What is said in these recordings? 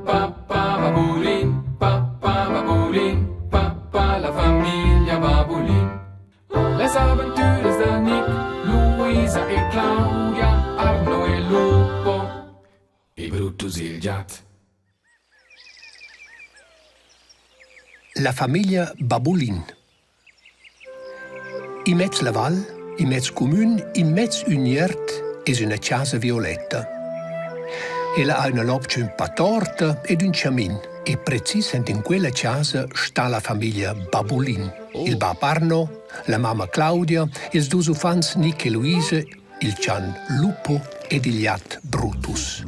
pa pa babulin, pa pa babulin, pa pa la famiglia Babulin. Las aventüras da Nick, Luisa e Claudia, Arno e Lupo e Brutus il giat. La famiglia Babulin. Immez la val, immez cumün, immez ün iert es üna chasa violetta. Ella ha üna lopcha ün pa torta ed ün chamin e precis aint in quella chasa sta la famiglia Babulin. Il bap Arno, la mamma Claudia, ils dus uffants Nick e Luise, il chan Lupo ed il jat Brutus.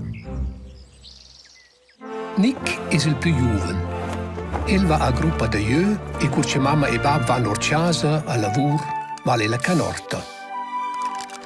Nick es il plü giuven. El va a gruppa da jö e cur cha mamma e bap van our chasa a lavur, val el a canorta.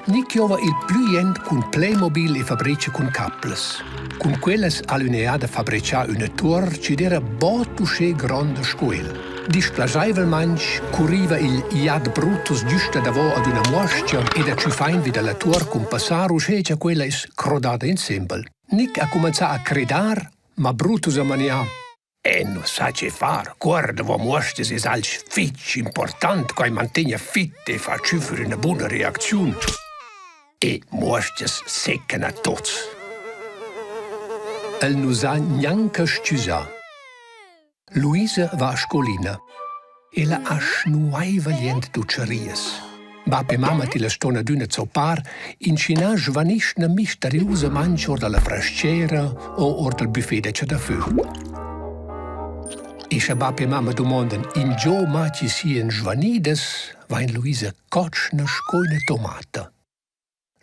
Nick giova il plü jent cun Playmobil e fabricha cun caplas. Cun quellas ha'l ün'eada fabrichà üna tuor chi'd eira bod uschè gronda sco el. Dischplaschaivelmaing curriva il jat Brutus güsta davo ad üna muos-cha ed ha tschüffain vi da la tuor cun passar uschè cha quella es crodada insembel. Nick ha cumenzà a cridar, ma Brutus ha manià. E nu sa che far, guarda vo muostas es alch fich important, quai mantegna fit e fa tschüffer üna buna reacziun. E muostas seccan a tuots. El nu s'ha gnanca s-chüsà. Luisa va a scolina. Ella ha schnuaiva jent dutscharias. Bap e mamma tilla ston adüna zoppar, inschinà svanischna misteriusamaing our da la frascera o our dal buffet da chadafö. E scha bap e mamma dumondan ingio ma chi sian svanidas, vain Luisa cotschna sco üna tomata.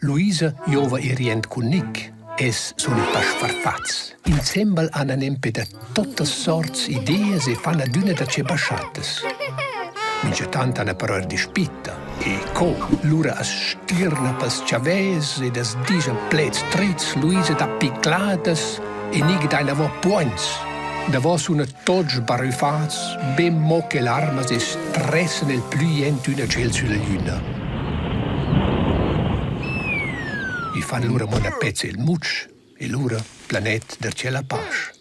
Luisa giova ir jent cun Nick. Els sun ün pa sfarfats. Insembel han nempe da tuottas sorts ideas e fan adüna da che baschattas. Minchatant hana però eir dispitta. E co? Lura as stirna pels chavès ed as dischan pleds trits, Luisa dà picladas e Nick dà inavo puogns. Davo suna tuots sbarüffats, be mo che larmas e stressan il plü jent üna tschel sülla glüna. I fan lura mo üna pezza il mutsch e lura planet darcheu la pasch.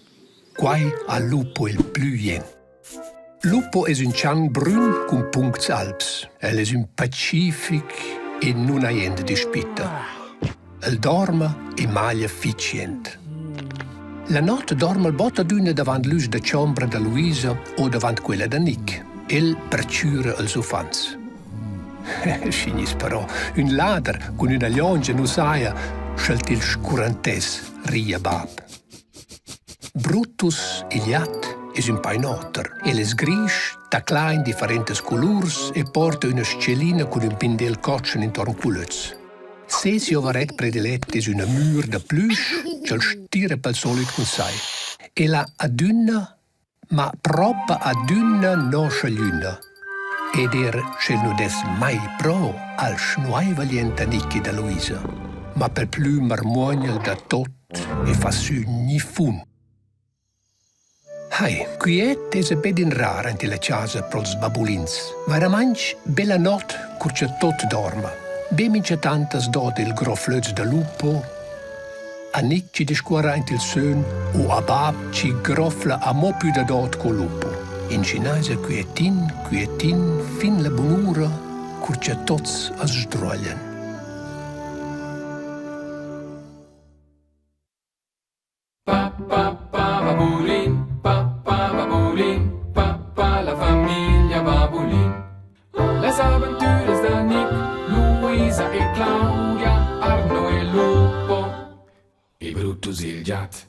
Quai ha Lupo il plü jent. Lupo es ün chan brün cun puncts albs. El es ün pacific e nun ha jent dispitta. El dorma e maglia fich jent. La not dorma el bod adüna davant l'üsch da chombra da Luisa o davant quella da Nick. El perchüra els uffants. Schi gniss però ün lader cun üna liongia nu saja, sch'el til scurrantess, ria bap. Brutus, il jat, es ün pain oter. El es grisch, taclà in differentas culurs e porta üna s-chellina cun ün pindel cotschen intuorn culöz. Ses giovaret predilet es üna mür da plüsch ch'el stira pel solit cun sai. El ha adüna, ma propa adüna noscha glüna. Ed eir sch'el nu dess mai pro, al schnuaiva lient a Nicky da Luisa. Ma pel plü marmuogna'l da tot e fa sü gnifun. Hai, quiet esa be d'inrar aint illa chasa pro'ls babulins. Vairamaing bella not cur cha tot dorma. Be minchatant as doda il groflöz da lupo, a Nic chi discuorra aint il sön o a bap chi grofla amo pü dadot co lupo. Inschinà esa quietin, quietin fin la bunura cur cha tots as sdruaglian. Pa pa pa babulin, pa pa babulin, pa pa la famiglia Babulin. Las aventüras da Nick, Luisa e Claudia, Arno e Lupo e Brutus il giat.